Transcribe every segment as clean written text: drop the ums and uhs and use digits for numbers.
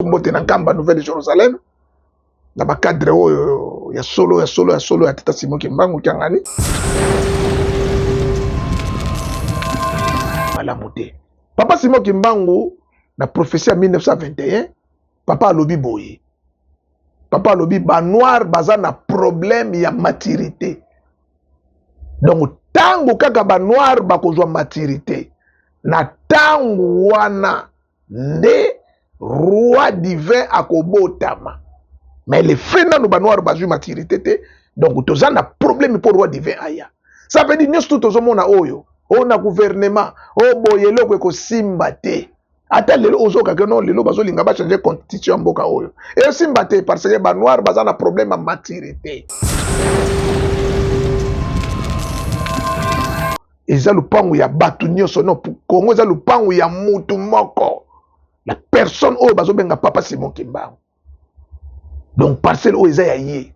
Mbote na Nkamba Nouvelle Jérusalem na ba cadre oyo ya solo ya solo ya solo ya Tata Simon Kimbangu Kiangani. Malamu te. Papa Simon Kimbangu na prophetie ya 1921 papa alobi boye. Papa alobi ba noir baza na problème ya maturité. Donc tango kaka ba noir bakozwa maturité na tango wana nde roi divin akobotama mais le fait nanu ba noir bazwi maturité te donc toza na problème mpo roi divin aya ça veut dire nyonso tu tozomona oyo oyo na gouvernement oyo boye eloko ekosimba te ata lelo ozoka ke non lelo bazolinga bachange constitution ya mboka oyo esimba te parce que banoir baza na problème ya maturité eza lupangu ya batu nyonso non Congo eza lupangu ya mutu moko la personne oyo bazobenga papa Simon Kimbangu donc parcelle oyo eza ya ye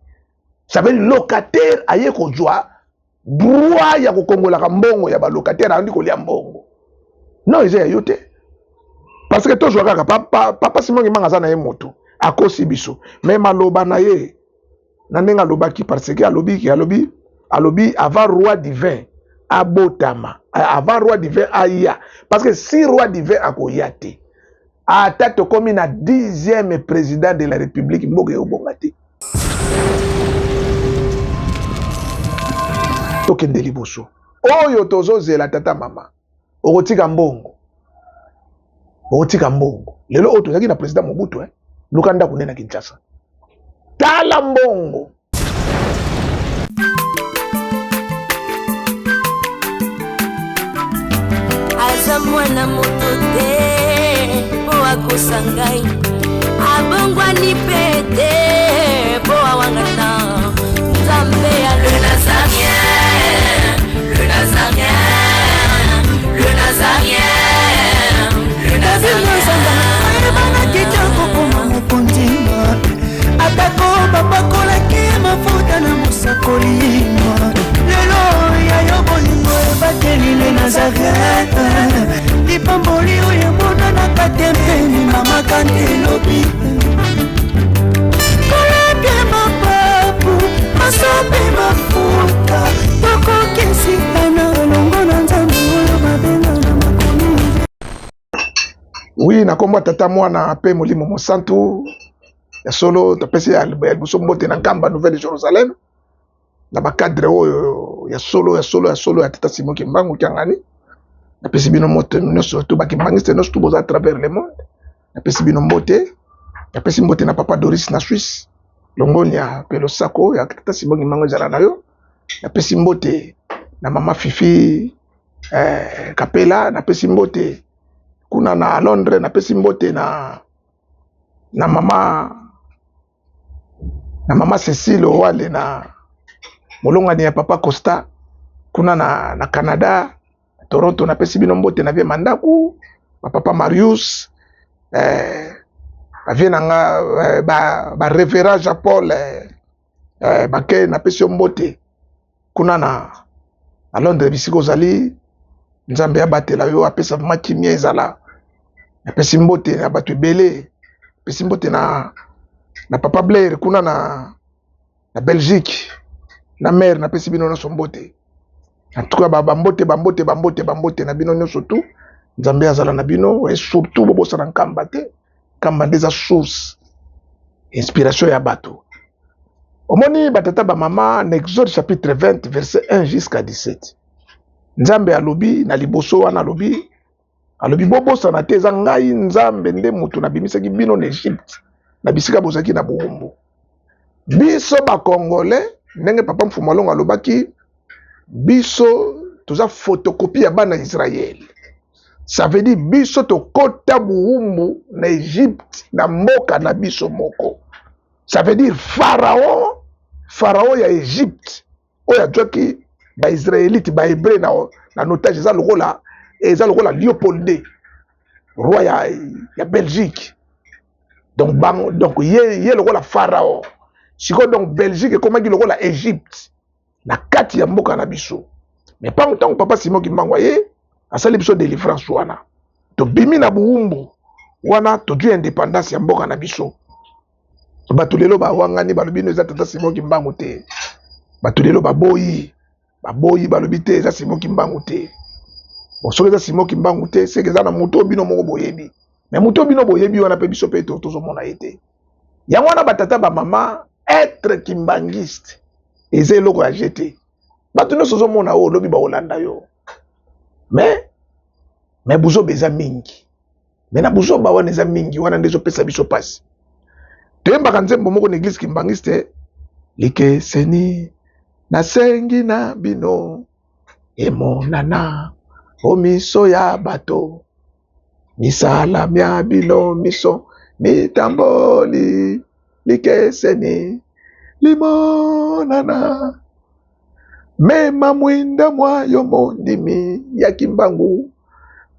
ça veut dire locataire aye kozwa droit ya kokongolaka mbongo ya balocataire ayandi kolia mbongo non eza ya yo te parce que tozwa kaka papa, papa Simon Kimbangu aza na ye motu akosi biso me maloba na ye na ndenge alobaki parce que alobi alobi alobi avant roi divin abotama avant roi divin aya parce que si roi divin akoya te ata tokomi na dixième président de la république mboka ekobonga te tokende liboso oyo tozozela tata mama okotika mbongo okotika mbongo lelo oyo tozalaki na président mobutu eh? luka ndako nde na kinshasa tala mbongo aza mwana moto te mpo akosa ngai abongwani mpe te mpo awangana nzambe ya le nazarien le nazarien le nazarien le nazarien ayebanaki te akokoma mokonzi atako bapakolaki mafuta na mosakoli lelo ya yo bolingo ebateli le nazareth lipamboli oyo emonanaka te mpe mama kante elobi kolapia mapapu masope mafuta tokokesitana elongo na nzambe oyo babenga na makomi. Oui, na kombo ya tata mwana pe molimo mosantu ya solo topesi ya liboso mbote na Nkamba Nouvelle Jérusalem na bacadre oyo ya solo ya solo ya solo ya tata Simon Kimbangu Kiangani. Napesi bino moto nyonso to bakimbangiste nyonso to boza à travers le monde. Napesi bino mbote, napesi mbote na papa Doris na Suisse, longonia pe losako ya tata Simon Kimbangu ezala na yo. Napesi mbote na mama Fifi eh, Kapela, napesi mbote kuna na Londres, napesi mbote na na mama na mama Cecile Owale na molongani ya papa Costa kuna na, na Canada Toronto, napesi bino mbote na vie Mandaku ba papa Marius eh, ba vie na nga eh, ba, ba reverend Jean Paul eh, eh, bake napesi yo mbote kuna na, na Londres bisika ozali Nzambe abatela yo apesa vraimen kimia ezala. Napesi mbote na bato ebele, napesi mbote na, na papa Blair kuna na, na Belgique na mare, napesi bino nyonso mbote. En tout cas ba bambote bambote bambote bambote na bino nyonso tu, Nzambe azala na bino et surtout bobosana Nkamba te. Nkamba nde eza source inspiration ya bato. Omoni batata ba mama na Exode chapitre 20 verset 1 jusqu'à 17 Nzambe alobi na liboso wana alobi alobi bobosana te eza ngai Nzambe nde moto nabimisaki bino na Egypte na bisika bozalaki na bowumbu. Biso ba Congolais ndenge papa Mfumu Alongo alobaki biso toza photocopie ya bana Israël. Ça veut dire biso tokota buhumbu na Egypte na mboka na biso moko. Ça veut dire Pharaon, Pharaon ya Egypte oyo azwaki ba Israélite ba Hébreu na, na notage eza lokola eza lokola Léopold II roi ya, ya Belgique. Donc bango donc ye, ye lokola Pharaon. Sikoyo donc Belgique ekomaki lokola Egypte. na kati ya mboka na biso me mpango ntango papa Simon Kimbangu aye asali biso delivrance wana tobimi na buwumbu. Wana tozwi indépendance ya mboka na biso. Bato lelo bawangani, balobi no eza tata Simon Kimbangu te. Bato lelo baboyi, baboyi, balobi te eza Simon Kimbangu te. Bon, soki eza Simon Kimbangu te, seke eza na moto oyo bino moko boyebi. Mais moto oyo bino boyebi wana mpe biso mpe tozomona ye te. Yango wana batata bamama, être kimbangiste eza eloko ya jete. Bato nyonso ozomona oyo olobi bakolanda yo, mais buzoba eza mingi. Mais na buzoba wana eza mingi, wana nde ezopesa biso mpasi. Toyembaka nzembo moko na église kimbangiste: likeseni nasengi na bino emonana o miso ya bato, misala mya bino miso mitamboli, likeseni limonana, mema mwinda mwa yo mondimi ya Kimbangu,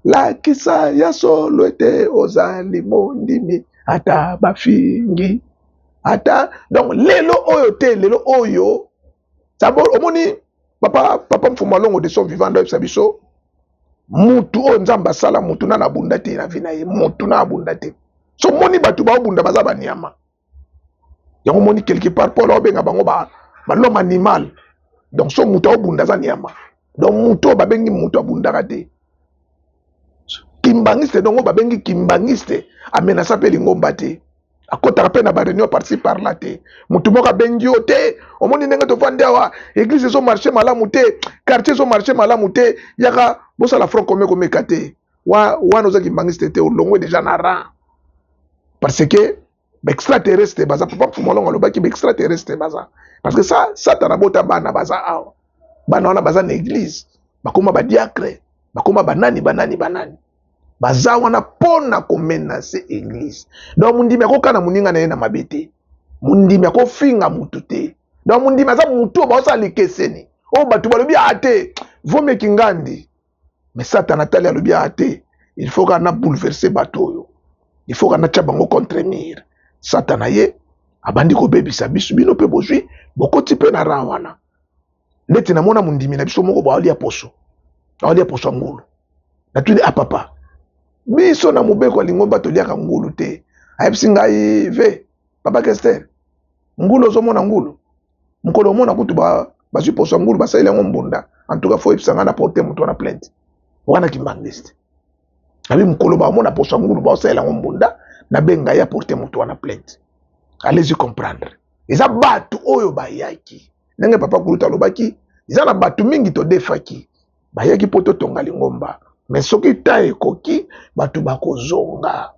lakisa ya solo ete ozali mondimi ata bafingi ata. Donc lelo oyo te, lelo oyo sabo omoni papa Mfumu Alongo de son vivant oyebisa biso mutu oyo Nzambe asala, mutu nana abunda te na vie na ye, mutu na abunda te. So omoni bato baobunda, baza banyama. Yango omoni quelque part Paul aobenga bango bal'homme animal. Donc so moto aobunda, aza nyama. Donc moto oyo babengi moto abundaka te. Kimbangiste, donc oyo babengi kimbangiste, amenasa mpe lingomba te, akɔtaka mpe na baréunion par-ci par-là te. Motu moko abengi yo te: omoni ndenge tovandi awa, église ezomarche malamu te, quartier ezomarche malamu te, yaka bosala front commun. Komeka te wana, oza kimbangiste te, olongwe déjà na rang, parce que baextraterrestre baza. Papa Mfumu Alongo alobaki baextraterrestre baza, parce que sa Satana abota bana, baza awa. Bana wana baza na église, bakóma badiacre, bakóma banani banani banani, baza wana mpona komenacer église. Donc mondimi akokana moninga na ye na mabe te, mondimi akofinga mutu te. Donc mondimi aza mutu oyo baosala likeseni, oyo bato balobi a te vomeki ngandi. Mais Satana atali, alobi a te, il faut kaka na bouleverser bato oyo, il faut kaka natya bango contre mur. Satana ye abandi kobebisa biso. Bino mpe bozwi, bokoti mpe na rang wana. Neti namona mondimi na biso moko bo aolia poso, aolia poso ya ngulu. Natuni: a papa, biso na mobeko ya lingomba toliaka ngulu te. Ayebisi ngai: ve papa Kester, ngulu ozomona ngulu, mokolo omona kutu bazwi poso ya ngulu, basaleli yango mbunda, en tout cas faut oyebisa ngai na porte moto wana plainte. Wana kimbangiste. Abi mokolo baomona poso ya ngulu, baosalela yango mbunda, nabenga ye aporte moto wana plainte. Allez-y comprendre. Eza bato oyo bayaki ndenge papa Kulutu alobaki, eza na bato mingi todefaki, bayaki mpo totonga lingomba. Mais soki ta ekoki, bato bakozonga.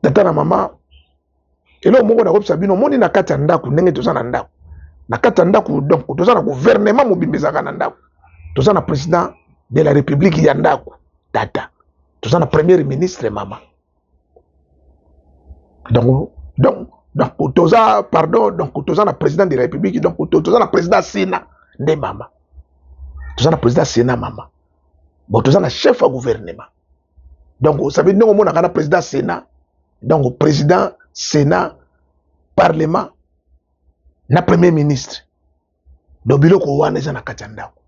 Tata na mama, eloko moko nakopesa bino: omoni na kati ya ndako, ndenge toza na ndako, na kati ya ndako, donc toza na gouvernement mobimba ezalaka na ndako. Toza na président de la république ya ndako, tata. Toza na premier ministre, mama. Donc toza, pardon, donc toza na président de la république, donc toza na président sénat nde mama, toza na président sénat, mama. Bon, toza na chef ya gouvernement. Donc ça veut ndenge omonaka na président sénat, donc président, sénat, parlement na premier ministre. Donc biloko wana eza na kati ya ndako.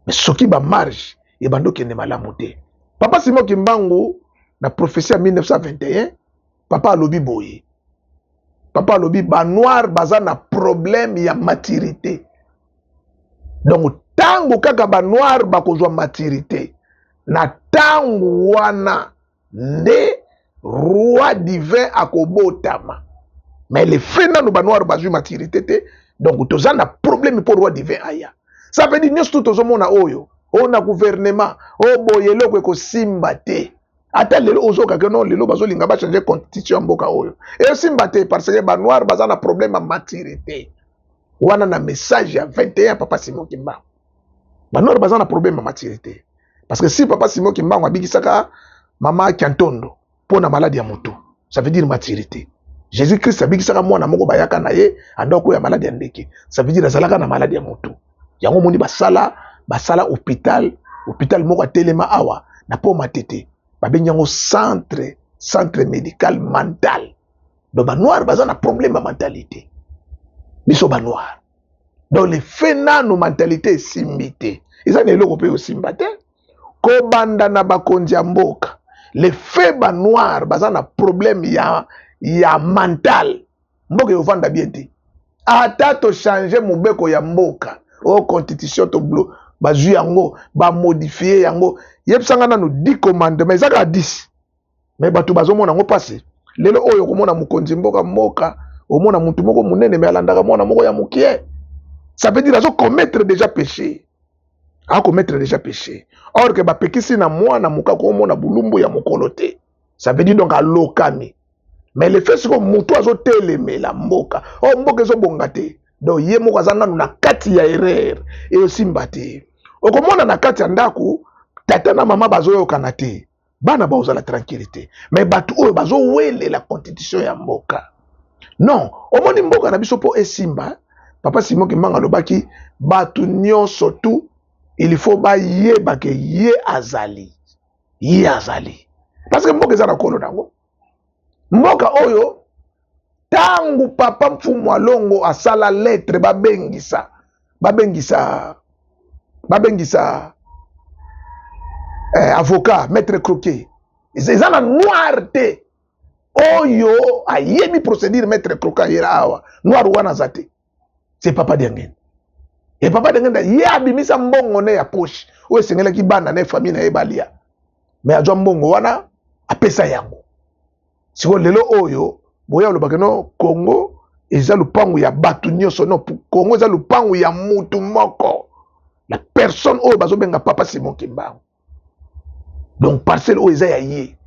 Mais soki bamarge ebandi okende malamu te, papa Simon Kimbangu na prophétie ya 1921, papa alobi boye, papa alobi banoir baza na problème ya maturité. Donc ntango kaka banoir bakozwa maturité, na ntango wana nde roi divin akobotama. Mais le fait nano banoir bazwi maturité te, donc toza na problème mpo roi divin aya. Ça veut dire nyonso tu tozomona oyo oyo na gouvernement oyo boye, eloko ekosimba te. Ata lelo ozokake no, lelo bazolinga bachange constitution ya mboka oyo, esimba te, parce que banoir baza na problème ya maturité. Wana na message ya 21, papa Simon Kimbangu, banoir baza na problème ya maturité, parce que si papa Simon Kimbangu abikisaka mama Kiantondo mpo na maladi ya motu, ça veut dire maturité. Jésus Christ abikisaka mwana moko bayaka na ye andako ya maladi ya ndeke, ça veut dire azalaka na maladi ya motu. Yango omoni basala hôpital moko atelema awa na po Matete, babengi yango centre médical mental. Donc banoir baza na problème ya mentalité, biso banoir. Donc le fait nano mentalité esimbi te, eza na eloko mpe osimba te. Kobanda na bakonzi ya mboka Le fait ba noir baza na problème ya mental, mboka ekovanda bien te. Ata tochange mobeko ya mboka o constitution, toblo bazwi yango, bamodifie yango. Yebisanga nanu, 10 commandement eza kaka 10, mais bato bazomona yango mpasi. Lelo oyo okomona mokonzi mboka, omona mutu moko monene, mais alandaka mwana moko ya mokie. Ça veut dire azocommettre déjà péché, acommettre déjà péché, or que bapekisi na mwana moke akomona bulumbu ya mokolo te. Ça veut dire donc alokami. Mais le fait sikoyo motu azotelemela mboka oyo, mboka ezobonga te, donc ye moko aza nanu na kati ya erreur, eyosimba te. Okomona na kati ya ndako, tata na mama bazoyokana te, bana baozala tranquille te. Mais bato oyo bazowelela constitution ya mboka, non. Omoni mboka na biso mpo esimba, papa Simon Kimbangu alobaki bato nyonso tu il faut bayeba ke ye azali, ye azali, parce que mboka eza na nkolo nango. Mboka oyo, ntango papa Mfumu Alongo asala lettre, babengisa avocat maître Croquet, eza na noir te oyo ayebi procédure. Maître Croquet ayela awa, noir wana aza te, c'est papa Diangene. E papa Diangene, ye abimisa mbongo ne ya poche oyo esengelaki bana na famille na ye balia, mais azwa mbongo wana, apesa yango. Sikoyo lelo oyo boya olobaka no Congo eza lupangu ya bato nyonso. No, Congo eza lupangu ya mutu moko, la personne oyo bazobenga papa Simon Kimbangu. Donc parcelle oyo eza ya ye.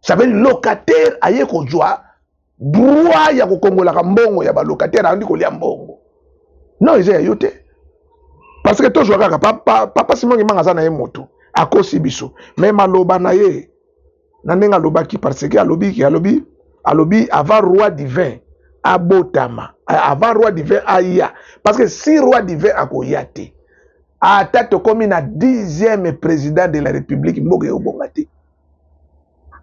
Ça veut dire locataire aye kozwa droit ya kokongolaka mbongo ya balocataire, andi kolia mbongo. Non, eza ya yo te, parce que tozwa kaka papa Simon Kimbangu aza na ye motu akosi biso, mais maloba na ye na ndenge alobaki, parce que alobi avant roi divin abotama, avant roi divin aya, parce que si roi divin akoya te, ata tokomi na 10e président de la République, mboka ekobonga te,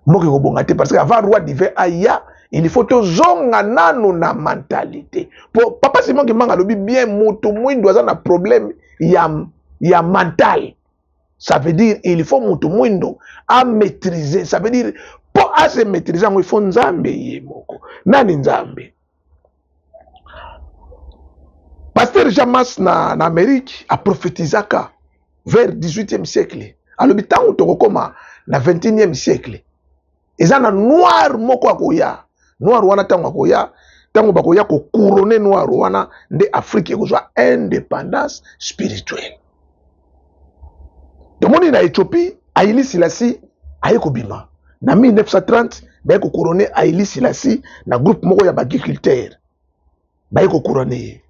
mboka ekobonga te, parce que avant roi divin aya, il faut tozonga nanu na mentalité. Po papa Simon Kimbangu alobi bien, mutu mwindu aza na problème ya mental. Ça veut dire il faut mutu mwindo amaîtriser. Ça veut dire mpo ase maîtriser yango, il faut Nzambe ye moko. Nani Nzambe? Pasteur Jean Mas na Amérique aprofetizaka vers 18e siècle. Alobi ntango tokokóma na 21e siècle, eza na noir moko akoya. Noir wana, ntango akoya, ntango bakoya kocouronner noir wana, nde Afrique ekozwa indépendance spirituelle. Tomoni na Éthiopie, Haïlé Sélassie aye kobima na 1930. Baye kocouronner Haïlé Sélassie na groupe moko ya baagriculteur, baye kocouronner ye,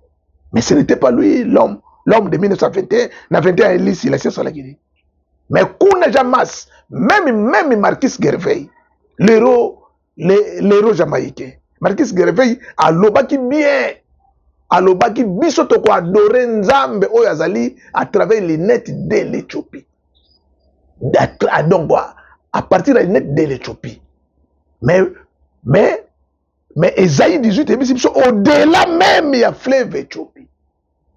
mais ce n'était pas lui l'homme, l'homme de 1921. Na 21, Haïlé Sélassie asalaki nini? Mais kuna Jean Mas, même Marcus Garvey, l'héros jamaïcain Marcus Garvey, alobaki bien, alobaki biso tokoadorer Nzambe oyo azali à travers lunette de l'Éthiopie. Donc à partir de la lunette de l'Éthiopie, mais Esaïe 18 ebisi biso au-delà même ya fleuve Éthiopie,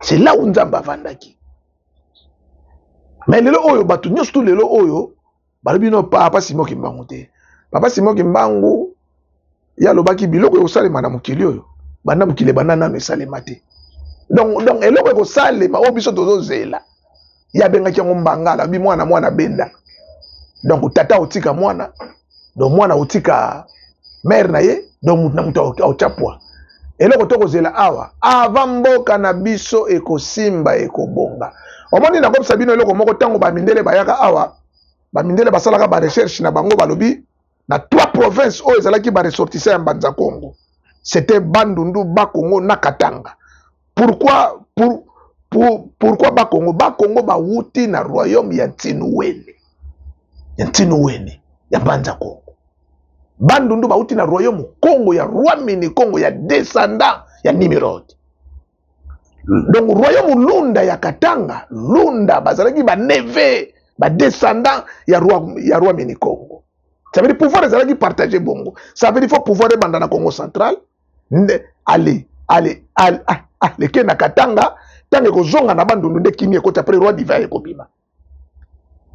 c'est là où Nzambe avandaki. Mais lelo oyo bato nyonso tu, lelo oyo balobi no papa Simon Kimbangu te. Papa Simon Kimbangu, ye alobaki biloko ekosalema na mokili oyo, banda mokili ebanda nano esalema te. Donc eloko ekosalema oyo biso tozozela, ye abengaki yango mbangala. Abi mwana, mwana benda, donc tata otika mwana, donc mwana otika mère na ye, donc mutu na mutu aotya pwa. Eloko tokozela awa, avant mboka na biso ekosimba, ekobonga, omoni, nakobisa bino eloko moko. Ntango bamindele bayaka awa, bamindele basalaka barecherche na bango, balobi na trois provinces oyo ezalaki baressortissant ya Mbanza Congo, c'était Bandundu, Bakongo na Katanga. Pourquoi pourquoi Bakongo? Bakongo bawuti na royaume ya Ntinuwene, ya Ntinuwene ya Mbanza Congo. Bandundu bawuti na royaume Congo ya roi Mini Congo, ya descendant ya Nimrod. Donc royaume Lunda ya Katanga, Lunda bazalaki baneveux, badescendant ya roi Mini Congo. Ça veut dire pouvoir ezalaki partagé bongo. Ça veut dire faut pouvoir ebanda na Congo central nde ale ale ale aleke na Katanga. Ntango ekozonga na Bandundu, nde kimi ekoti. Après roi divin ekobima.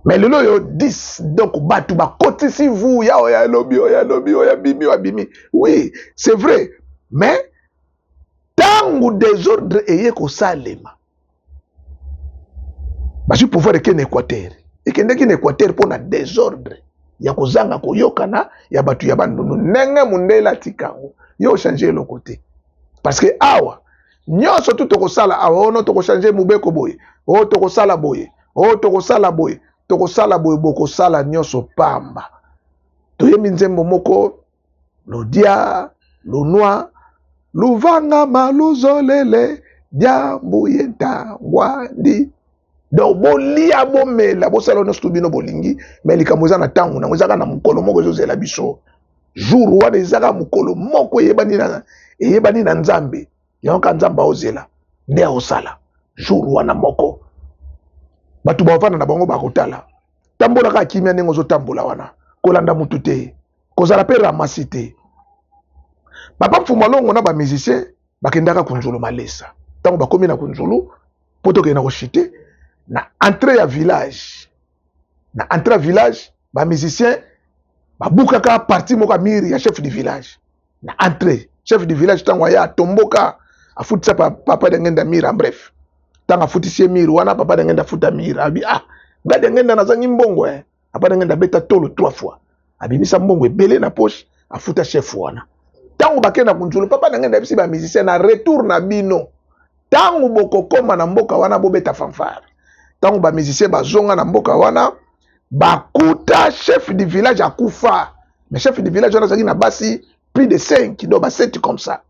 Mais lelo oyo 10, donc bato bakotisi vuya, oyo alobi, oyo alobi, oyo abimi, oyo abimi. Oui, c'est vrai, mais ntango désordre eye kosalema, bazwi pouvoir, eke na Équateur, ekendeki na Équateur mpo na désordre ya kozanga koyokana ya bato ya Bandundu. Ndenge mundele atika yango, yo ochange eloko te, parce que awa nyonso tu tokosala awa ono, tokochange mobeko boye, oyo tokosala boye, oyo tokosala boye, tokosala boye, bokosala nyonso pamba. Toyembi nzembo moko: lodia lonwa luvangama luzolele diambu ye ntangwandi. Donc bolia, bomela, bosala nyonso tu bino bolingi, mais likambo eza na ntango nango, ezaka na mokolo moko ezozela biso. Jour wana ezaka mokolo moko eyebani na Nzambe. Yango ka Nzambe aozela nde aosala jour wana moko. Bato bavanda na bango, bakotala. Tambolaka kimia ndenge ozotambola wana, kolanda mutu te, kozala mpe ramasi te. Papa Mfumu Alongo na bamusicien bakendaka Kunzulu Malesa. Ntango bakomi na Kunzulu mpo tokende na koshite na entrée ya village, na entrée ya village, bamusicien babukaka partie moko ya mur ya chef du village na entrée. Chef du village, ntango aya, atomboka, afutisa papa Dengenda mur. En bref, ntango afutisi ye mur wana, papa Dengenda afuta mur, abi: "Ah, nga Dengenda nazangi mbongo." Eh, papa Dengenda abeta tolo trois fois, abimisa mbongo ebele na poche, afuta chef wana. Ntango bakende na Kunzulu, papa Dengenda ayebisi bamusicien: "Na retour na bino, ntango bokokóma na mboka wana, bobeta fanfare." Ntango bamusicien bazonga na mboka wana, bakuta chef du village akufa. Mais chef du village wana azalaki na basi plus de 5, donc ba 7 comme ça.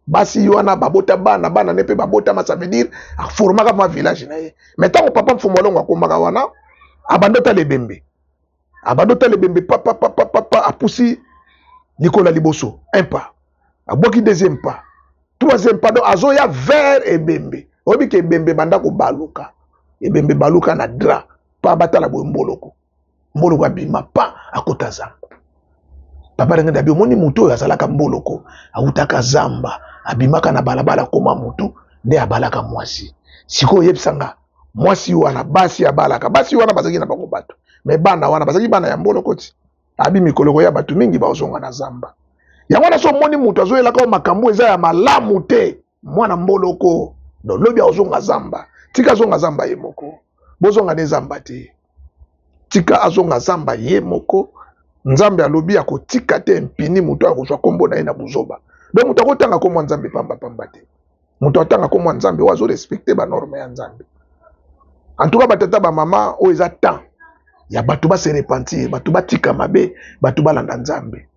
Basi wana babota bana, bana ne mpe babotama. Ça veut dire aformaka mwa village na ye. Mais ntango papa Mfumu Alongo akomaka wana, abandi otala ebembe, abandi otala ebembe, papapapapa, apusi likolo ya liboso un pas, abwaki deuxième pas, troisième pas, donc azoya vers ebembe. Oyebi ke ebembe banda kobaluka, ebembe baluka na drap pa, batala boye, mboloko, mboloko abima pa, akota zamba. Papa ndenge dabi, omoni motu oyo azalaka mboloko, awutaka zamba, abimaka na balabala, akoma motu nde abalaka mwasi. Sikoyo oyebisanga, mwasi wana, basi abalaka, basi wana bazalaki na bango bato, mais bana wana bazalaki bana ya mboloko ti abi. Mikolo koya, bato mingi bazonga na zamba. Yango wana, so omoni moto azoyelaka oyo makambo eza ya malamu te, mwana mboloko, donc lobi azonga zamba. Tika azonga zamba ye moko, bozonga ne zamba te. Tika azonga zamba ye moko. Nzambe alobi akotika te mpini moto akozwa nkombo na ye na buzoba. Donc moto akotanga nkombo ya Nzambe pambapamba te. Moto atanga nkombo ya Nzambe oyo azorespecte banorme ya Nzambe. En tout cas, batata, bamama, oyo eza temps ya bato base repentir, bato batika mabe, bato balanda Nzambe.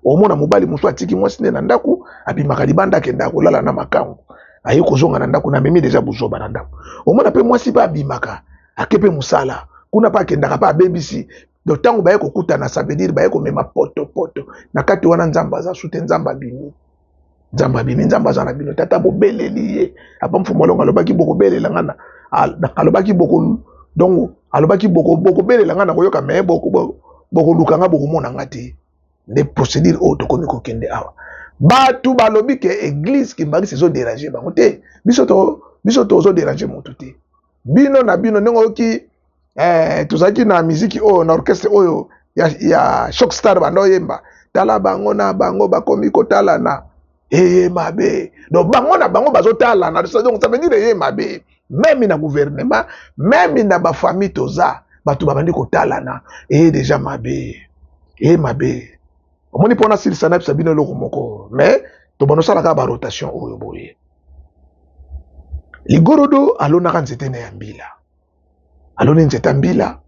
Omona mobali mosusu atiki mwasi nde na ndako, abimaka libanda, akendaka kolala na makangu, aye kozonga na ndako, namemi deja buzoba na ndako. Omona mpe mwasi mpe abimaka, ake mpe mosala kuna, mpe akendaka mpe abebisi. Donc ntango baye kokutana, ça veut dire baye komema potopoto na kati wana. Nzambe aza su te, Nzambe abimi, Nzambe abimi. Nzambe aza na bino. Tata, bobeleli ye apa. Mfumu Alongo alobaki: "Bokobelela nga na," alobaki boko, donc alobaki: "Bokobelela nga na koyoka, mais bokoluka nga, bokomona nga te." Nde procédure oyo tokomi kokende awa. Bato balobi ke église kimbanguiste ezodérange bango te. Biso to, biso tozodérange motu te. Bino na bino ndenge oyoki, tozalaki na miziki oyo na orchestre oyo ya Choc Star, banda oyemba: "Tala bango na bango bakomi kotalana, eye mabe." Donc bango na bango bazotalana, donc ça veut dire eye mabe. Même na gouvernement, même na bafamille, toza bato babandi kotalana, eye déjà mabe, eye mabe. Omoni, mpona silisa, nayebisa bino eloko moko, mais tobanda osalaka barotation oyo boye. Ligorodo alonaka nzete na ya mbila, aloni nzete ya mbila,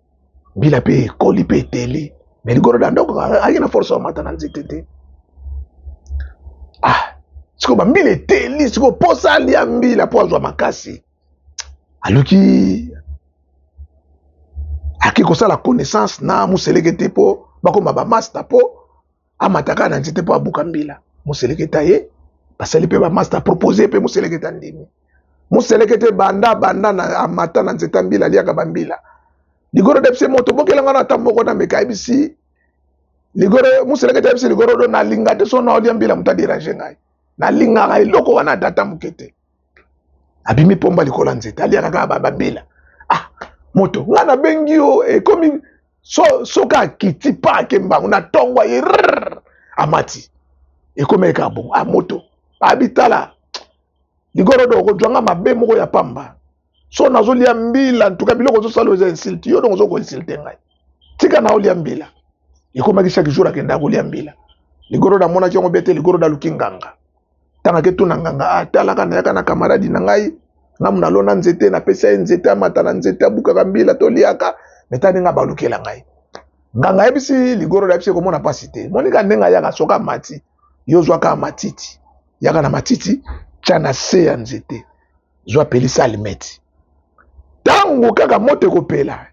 mbila mpe ekoli mpe eteli, mais ligorodo andoko ayaki na force amata na nzete te. Ah, sikoyo bambila eteli, sikoyo posa alia mbila mpo azwa makasi. Aluki, ake kosala connaissance na moseleke te mpo bakoma bamaster, mpo amata kaka na nzete mpo abuka mbila. Moseleke ta ye basali mpe bamaster, propose mpe moseleke ta ndimi. Moseleke te banda banda na amata na nzete ya mbila, aliaka bambila. Ligoro debisi moto bokelanga na ata moko na meka. Ayebisi ligoro, moseleke te ayebisi ligoro do: "Nalinga te so na olia mbila, moto adérange ngai, nalingaka eloko wana ata moke te." Abimi pomba likolo ya nzete, aliaka kaka bambila. Ah, Moto nga nabengi yo ekomi so, soki akiti pa ake mbangu na ntongo aye amati ekomi kaka bongo. Ah, moto abitala ligorodo okozwa nga mabe moko ya pamba so nazolia mbila ntuka biloko ozosala eza insulte yo, donc ozo koinsulte ngai, tika na olia mbila. Ekomaki chaque jour akendaka kolia mbila. Ligorodo amonaki yango bete. Ligorodo aluki nganga. Ntango aketuna nganga, atalaka nayaka na camarade na ngai, ngamu nalona nzete, napesa ye nzete, amata na nzete, abukaka mbila, toliaka meta ndenge abalukela ngai. Nganga ayebisi ligorodo, ayebisi komona mpasi te, monika ndenge ayaka, soki amati, yo zwaka matiti, yaka na matiti, tya na se ya nzete, zwa pelisa alimeti. Ntango kaka moto ekopela,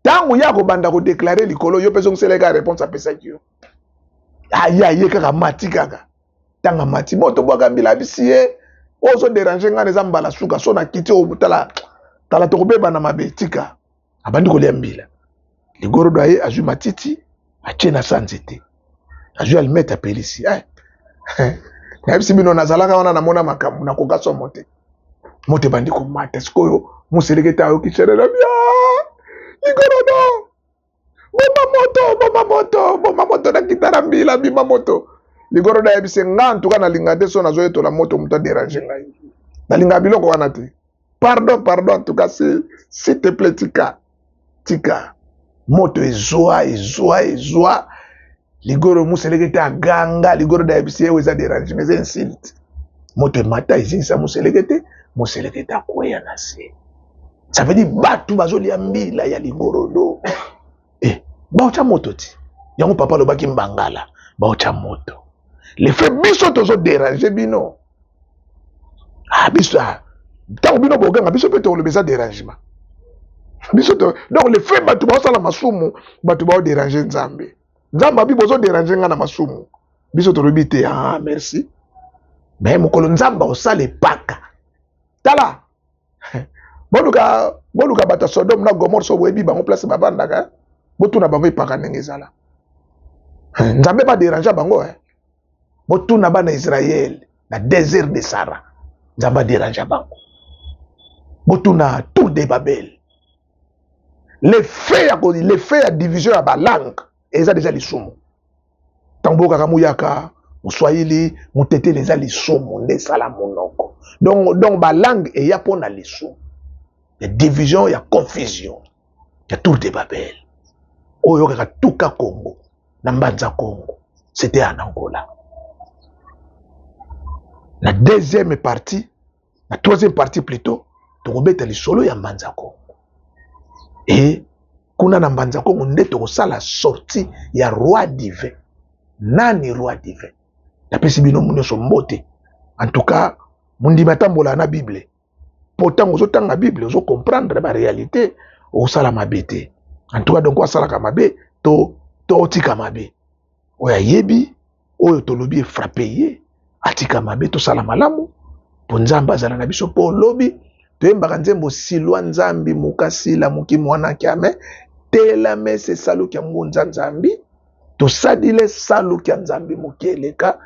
ntango ye akobanda kodéclarer likolo, yo mpe zongisela kaka réponse apesaki yo. Aye aye kaka mati, kaka ntango amati, moto bwaka mbila, abisi ye oyo ozodéranger ngai na eza mbala suka, so nakiti oyo, tala tala, tokobebana mabe, tika. Abandi kolia mbila. Ligorodo aye, azwi matiti, atie na sa nzete, azwi alimete, apelisi. Eh. Nayebisi bino, nazalaka wana, namona makambo, nakoka somo te. Moto ebandi komata sikoyo, moseleke te ayoki chaleur bia. Ligorodo, boma moto, boma moto, boma moto, nakita na mbila, bima moto. Ligorodo ayebisi nga, ntuka nalinga te so nazoyetola moto, moto adéranger ngai, nalinga biloko wana te, pardon, pardon, en tout cas, s'il te plaît, tika, tika. Moto ezwa, ezwa, ezwa ligoro, moseleke te aganga. Ligoro ayebisi ye oyo eza dérangement, eza insulte. Moto emata, ezingisa moseleke te, moseleke te akweya na se. Ça veut dire bato bazolia mbila ya ligorodo eh, baotya moto ti yango. Papa alobaki mbangala baotya moto, le fait biso tozodéranger bino. Ah, biso, ah, ntango bino boganga, biso mpe tokoloba eza dérangement. Biso to, donc le fait bato baosala masumu, bato baodéranger Nzambe. Nzambe abi bozodéranger nga na masumu, biso tolobi te. Ah, merci. Mais mokolo Nzambe akosala epaka, tala, boluka, boluka bato ya Sodome na Gomore, so boyebi bango place bavandaka, botuna bango epaka ndenge ezala. Nzambe badéranger bango, eh. Botuna bana Israel na désert de Sahara, Nzambe adéranger bango. Botuna tour de Babel. Le fait ya division ya balangue eza déjà lisumu. Ntango boyokaka muyaka, moswahili, motetele, eza lisumu nde esala monoko. Donc balangue eya mpona lisumu ya division, ya confusion, ya tour de Babel. Oyo oyokaka tuka Congo na Mbanza Congo, c'était en Angola. Na deuxième partie, na troisième partie plutôt, tokobeta lisolo ya Mbanza Congo. E kuna na Mbanza Congo nde tokosala sortie ya roi divin. Nani roi divin? Napesi bino nyonso mbote. En tout cas, mondimi atambola na Bible, mpo ntango ozotanga Bible, ozocomprendre baréalité, okosala mabe te. En tout cas, donc asalaka mabe to otika mabe. Oyo ayebi oyo tolobi efrapper ye, atika mabe, tosala malamu mpo Nzambe azala na biso. Mpo olobi toyembaka nzembo silwa Nzambi mokasila moki mwana kiame telame sesaluki ya ngunza Nzambi tosadile saluki ya Nzambi moki eleka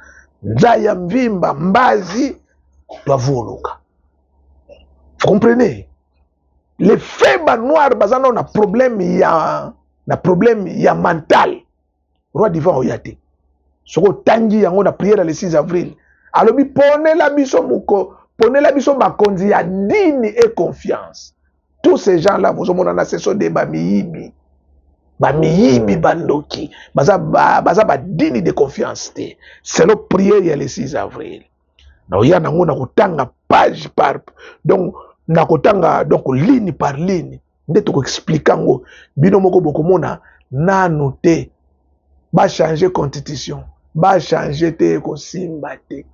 nzaya mvimba mbazi twavuluka. Vous comprenez? Le fait banoir baza nao na problème ya na problème ya mental, roi divin oya te. Soki otangi yango na prière le 6 avril, alobi ponela biso moko, ponela biso bakonzi ya digne et confiance. Tous ces gens là bozomona na seso de bamiyibi, bamiyibi, bandoki, baza baza badigne de confiance te, selon prière ya le 6 avril. Naoya nango na kotanga page par, donc na kotanga, donc ligne par ligne nde tokoexpliquer yango. Bino moko bokomona nanu te bachanger constitution, bachanger te, ekosimba te.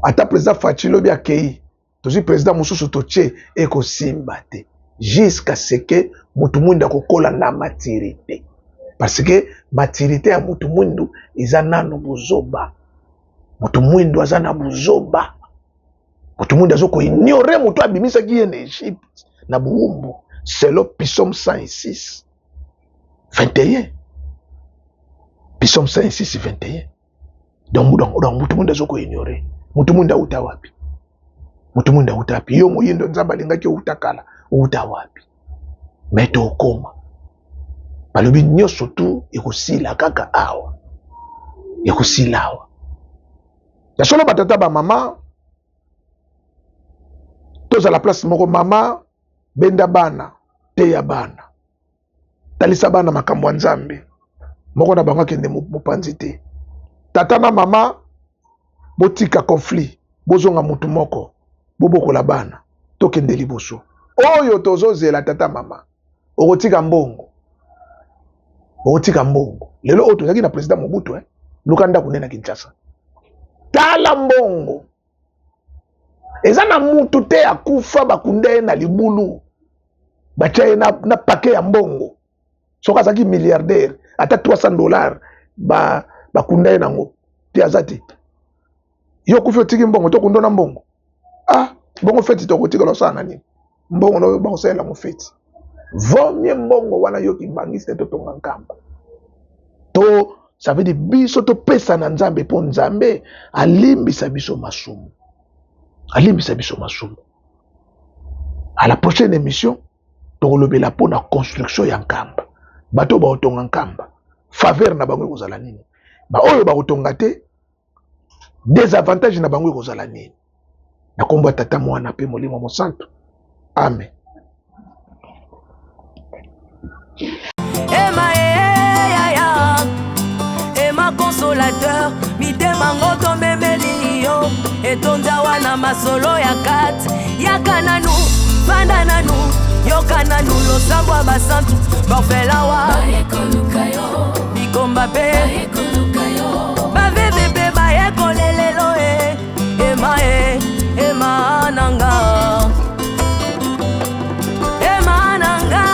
Ata président Fatshi lobi akei, tozwi président mosusu totie, ekosimba te, jusqu'à ce que motu mwindu akokola na maturité, parce que maturité ya motu mwindu eza nano bozoba. Motu mwindu aza na bozoba. Motu mwindu aza koignorer moto abimisaki ye na Egypte, na bowumbu, selon Psaume 106 21, Psaume 106 21. Donc motu mwindu aza koignorer. Motu mwindu auta wapi? Motu mwindu auta wapi? Yo moyindo, Nzambe alingaki outa kala. Outa wapi? Me tokoma. Balobi nyonso tu ekosila kaka awa. Ekosila awa. Ya solo batata ba mama tozala place moko mama benda bana teya bana talisa bana makambo ya Nzambe moko na bango akende mopanzi te. Tata na mama botika conflit, bozonga mutu moko, bobokola bana, tokende liboso. Oyo tozozela tata mama, okotika mbongo, okotika mbongo. Lelo oyo tozalaki na président Mobutu, eh? Luka ndako nde na Kinshasa, tala mbongo eza na mutu te akufa bakunda ye na libulu, batia ye na paquet ya mbongo. Soki azalaki milliardaire ata $300 bakunda ye nango te, aza te. Yo okufi otiki mbongo, tokunda na mbongo. Ah, bongo feti tokotikala osala na nini? Mbongo no bakosalela yango feti. Vaut mieux mbongo wana yo kimbangiste totonga nkamba. To ça veut dire biso topesa na Nzambe mpo Nzambe alimbisa biso masumu. Alimbisa biso masumu. À la prochaine émission, tokolobela mpo na construction ya nkamba. Bato bakotonga nkamba, faveur na bango ekozala nini? Ba oyo bakotonga te, désavantage na bango ekozala nini? Na kombo ya Tata, Mwana pe Molimo Mosantu. Amen. Ema yaya, Ema consolateur, mitema ngo tomemeli yo, etonda wana masolo ya kati, yaka nanu, fanda nanu, yoka nanu losambo ya basantu, borfelawa, bikomba pe, baveve pe bayekolelelo e, Ema e, Ema nanga. Ema nanga.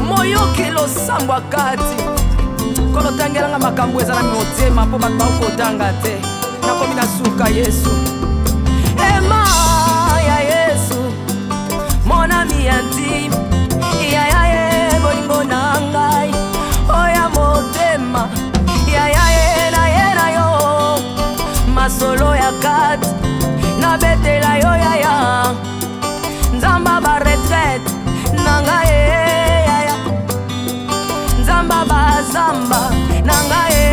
Moyoki losambo akati kolo tangelanga makambo eza na motema mpo bato bakotanga te, nakomi na suka Yesu. Ema ya Yesu, mon ami intime, yaya ye bolingo na ngai, oya motema, yaya ye na ye na yo, masolo ya kati nabetela yo yaya, nzamba ba retraite na ngai ye yaya, nzamba bazamba na ngai ye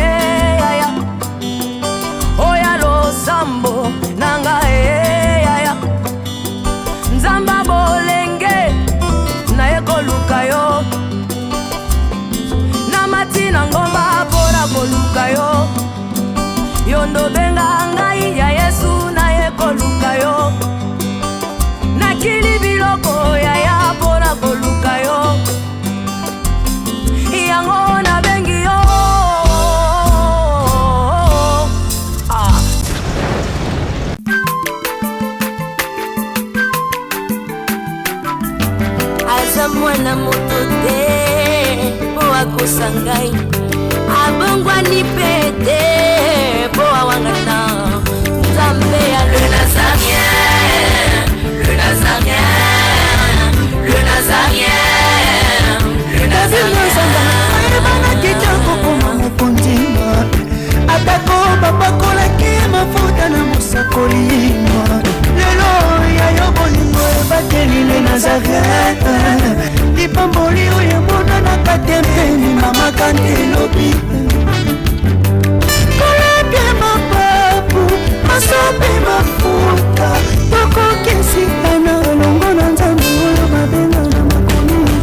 yaya, oya losambo na ngai ye yaya, nzamba bolenge naye koluka yo, na mati na ngomba mpona koluka yo, yo ndobenga ngai ya Yesu naye koluka yo, nakili biloko yaya mpona koluka yo, yango nabengi yo. Ah. Aza mwana moto te mpo akosa ngai, abongwani pe te mpo awangana Nzambe ya Le Nazarien.